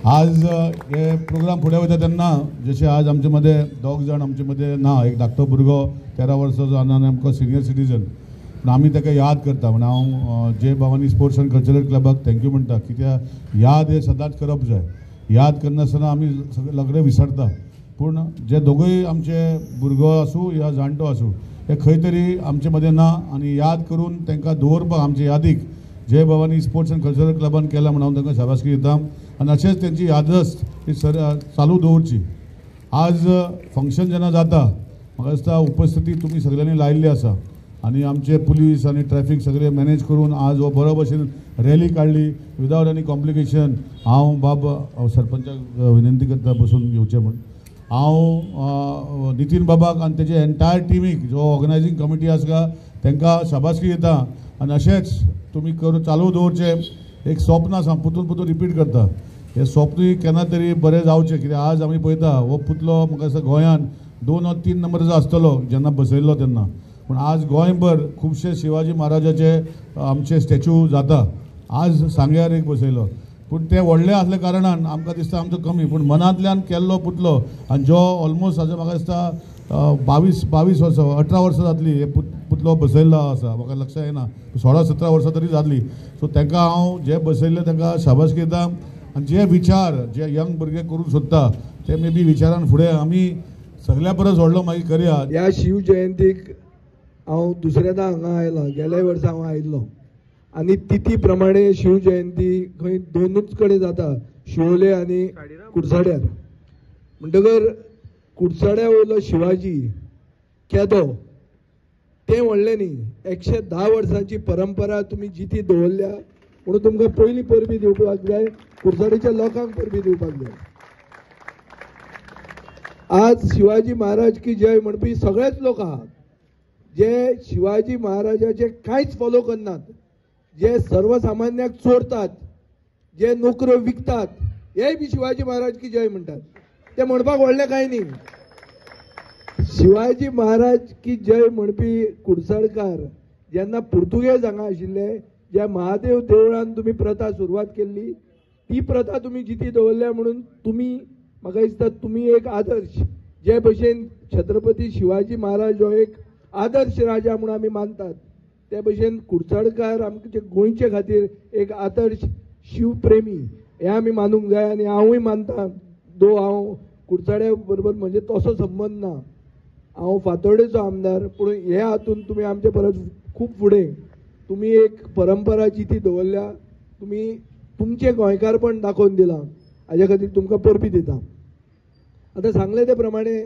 आज हे प्रोग्राम फुडें वयता तेन्ना जशें आज आमचे मदें दोग जाण आमचे मदें ना, एक धाकटो भुरगो 13 वर्सांचो आनी आमकां सिनियर सिटीजन, पूण आमी ताका याद करता. म्हण हांव जय भवानी स्पोर्ट्स आनी कल्चरल क्लबाक thank you म्हणटा, कित्याक याद हे सदांच करप जाय. याद करनासतना आमी सगळे विसरता, पूण जे दोगूय आमचे भुरगो आसूं या जाणटो आसूं हे खंय तरी आमचे मदें ना आनी याद करून तांकां दवरपाक आमचे यादीक जय भवानी स्पोर्ट्स आनी कल्चरल क्लबान केला म्हूण हांव तांकां शाबासकी दिता आनी अशेंच तेंची यादस्त ही सर चालू दवरची. आज फंक्शन जेन्ना जाता म्हाका दिसता उपस्थिती तुमी सगळ्यांनी लायिल्ली आसा आनी आमचे पुलीस आनी ट्रॅफिक सगळे मॅनेज करून आज हो बरो भशेन रॅली काडली विदावट एनी कॉम्प्लिकेशन. हांव बाब सरपंचाक विनंती करता बसून घेवचें म्हूण. हांव नितीन बाबाक आनी तेजे एन्टायर टिमीक जो ऑर्गनायजींग कमिटी आसा तांकां शाबासकी दिता आनी अशेंच तुमी करून चालू दवरचें. एक स्वप्न आसा, पुतून पुतून रिपीट करता, हें स्वप्नूय केन्ना तरी बरें जावचें, कित्याक आज आमी पळयता हो पुतलो म्हाका दिसता गोंयांत 2 वा 3 नंबराचो आसतलो जेन्ना बसयल्लो तेन्ना, पूण आज गोंयभर खुबशे शिवाजी महाराजाचे आमचे स्टॅच्यू जाता. आज सांग्यार एक बसयलो, पूण ते व्हडले आसल्या कारणान आमकां दिसता आमचो कमी, पूण मनांतल्यान केल्लो पुतलो आनी जो ऑलमोस्ट आतां म्हाका दिसता 22 वर्सां 18 वर्सां जातली हे पुतलो बसयल्लो आसा, म्हाका लक्षात येना, 16-17 वर्सां तरी जातली. सो तांकां हांव जे बसयल्ले तांकां शाबासकी दिता आनी जे विचार जे यंग भुरगे करूंक सोदता ते मे बी विचारान फुडें आमी सगल्या परस व्हडलो मागीर करया. ह्या शिवजयंतीक हांव दुसऱ्यांदा हांगा आयलां, गेल्या वर्सा हांव आयिल्लो आनी तिथी प्रमाणे शिवजयंती खंय दोनूच कडेन जाता, शिवोले आनी कुडचड्यार. म्हणटकर कुडचड्या वयलो शिवाजी केदो तें व्हडलें न्ही, 110 वर्सांची परंपरा तुमी जिती दवरल्या म्हणून तुमकां पयलीं परबी दिवपाक जाय, कुडचडेच्या लोकांक परबी दिवपाक जाय. आज शिवाजी महाराज की जय म्हणपी सगळेच लोक आहात जे शिवाजी महाराजाचे कांयच फॉलो करनात, जे सर्वसामान्याक चोरतात, जे नोकऱ्यो विकतात, हे बी शिवाजी महाराज की जय म्हणटात. ते म्हणपाक व्हडलें कांय न्ही. शिवाजी महाराज की जय म्हणपी कुडचडकार जेन्ना पुर्तुगेज हांगा आशिल्ले, ज्या महादेव देवळान तुमी प्रथा सुरवात केल्ली ती प्रथा तुमी जिती दवरल्या म्हणून तुमी म्हाका दिसता तुमी एक आदर्श, जे भशेन छत्रपती शिवाजी महाराज हो एक आदर्श राजा म्हणून आमी मानतात, ते भशेन कुडचडकार आमचे गोंयचे खातीर एक आदर्श शिवप्रेमी हें आमी मानूंक जाय. आनी हांवूय मानता, दो हांव कुडचड्या बरोबर म्हणजे तसो संबंद ना, हांव फातोर्डेचो आमदार, पूण हे हातून तुमी आमचे परस खूब फुडें, तुमी एक परंपरा जिती दवरल्या, तुमी तुमचें गोंयकारपण दाखोवन दिलां, हाजे खातीर तुमकां परबी दिता. आतां सांगलें ते प्रमाणे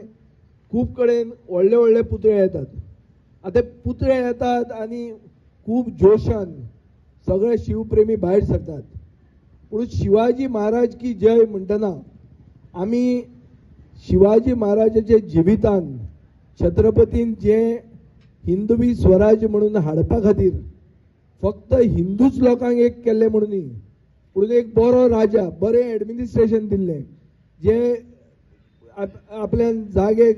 खूब कडेन व्हडले व्हडले पुतळे येतात. आतां पुतळे येतात आनी खूब जोशान सगळे शिवप्रेमी भायर सरतात, पूण शिवाजी महाराज की जय म्हणटना आमी शिवाजी महाराजाच्या जिवितान छत्रपतीन जे हिंदवी स्वराज्य म्हणून हाडपा खातीर फक्त हिंदूच लोकांक एक केल्लें म्हणून न्ही, पूण एक बरो राजा, बरें एडमिनिस्ट्रेशन दिल्लें, जे आपल्यान जागे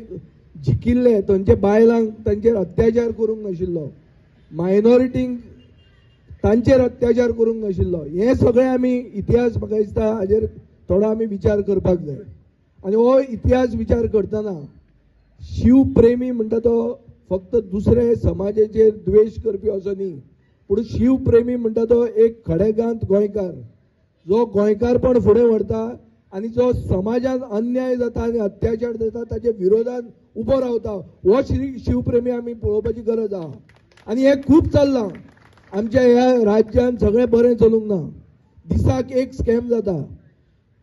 जिखिल्ले थंयच्या बायलांक तांचेर अत्याचार करूंक नाशिल्लो, मायनॉरिटींक तांचेर अत्याचार करूंक नाशिल्लो, हें सगळें आमी इतिहास म्हाका दिसता हाजेर थोडो आमी विचार करपाक जाय. आनी हो इतिहास विचार करतना शिवप्रेमी म्हणटा तो फक्त दुसरे समाजाचेर द्वेश करपी असो न्ही, पूण शिवप्रेमी म्हणटा तो एक खडेगांत गोंयकार जो गोंयकारपण फुडें व्हरता आनी जो समाजान अन्याय जाता आनी अत्याचार जाता ताचे विरोधान उबो रावता, हो शिवप्रेमी आमी पळोवपाची गरज आहा. आनी हें खूब चल्लां आमच्या ह्या राज्यान, सगळें बरें चलूंक ना, दिसाक एक स्कॅम जाता.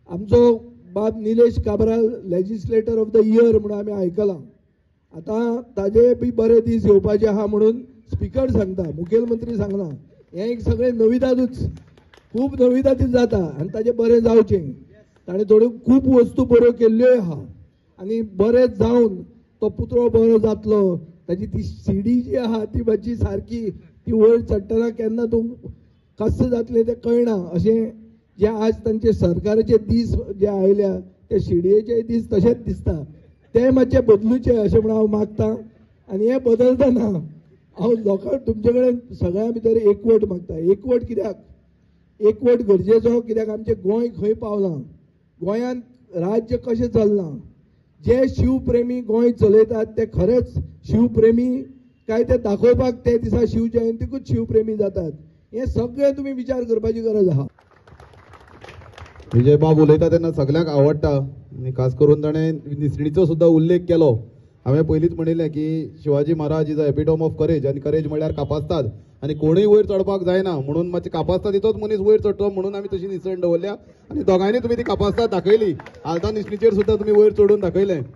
आमचो बाब Nilesh Cabral legislator of the year म्हणून आमी आयकलां, आतां ताजे बी बरे दीस येवपाचे आहा म्हणून स्पिकर सांगता, मुखेलमंत्री सांगना. हें एक सगळें नविदादूच, खूब नविदादूच जाता आनी ताजें बरें जावचें. ताणें थोड्यो खूब वस्तू बऱ्यो केल्ल्योय आहा आनी बरें जावन तो पुतळो बरो जातलो, ताजी ती सिडी जी आहा ती मातशी सारकी ती वयर चडटना केन्ना तूं कशें जातलें तें कळना. अशें जे आज तांचे सरकाराचे दीस जे आयल्या ते शिडयेचे दीस तशेंच दिसता, ते मातशे बदलूचे अशें म्हणून हांव मागता. आनी हें बदलतना हांव लोकांक तुमचे कडेन सगळ्यां भितर एकवट मागता. एकवट कित्याक? एकवट गरजेचो, कित्याक आमचें गोंय खंय पावलां. गोंयांत राज्य कशें चल्लां, जे शिवप्रेमी गोंय चलयतात ते खरेंच शिवप्रेमी काय ते दाखोवपाक ते दिसा शिवजयंतीकूच शिवप्रेमी जातात, हें सगळें तुमी विचार करपाची गरज आहा. विजयबाब उलयता तेन्ना सगल्यांक आवडटा आनी खास करून ताणें निसणीचो सुद्दां उल्लेख केलो. हांवें पयलींच म्हणिल्लें की Shivaji Maharaj is a epitome of courage आनी करेज म्हणल्यार कापास्ताद आनी कोणूय वयर चडपाक जायना म्हणून मातशें कापास्तादीचोच मनीस वयर चडटलो म्हणून आमी तशी निसण दवरल्या आनी दोगांयनी तुमी ती कापास्ताद दाखयली. आल्ता निसणीचेर सुद्दां तुमी वयर चडून दाखयलें.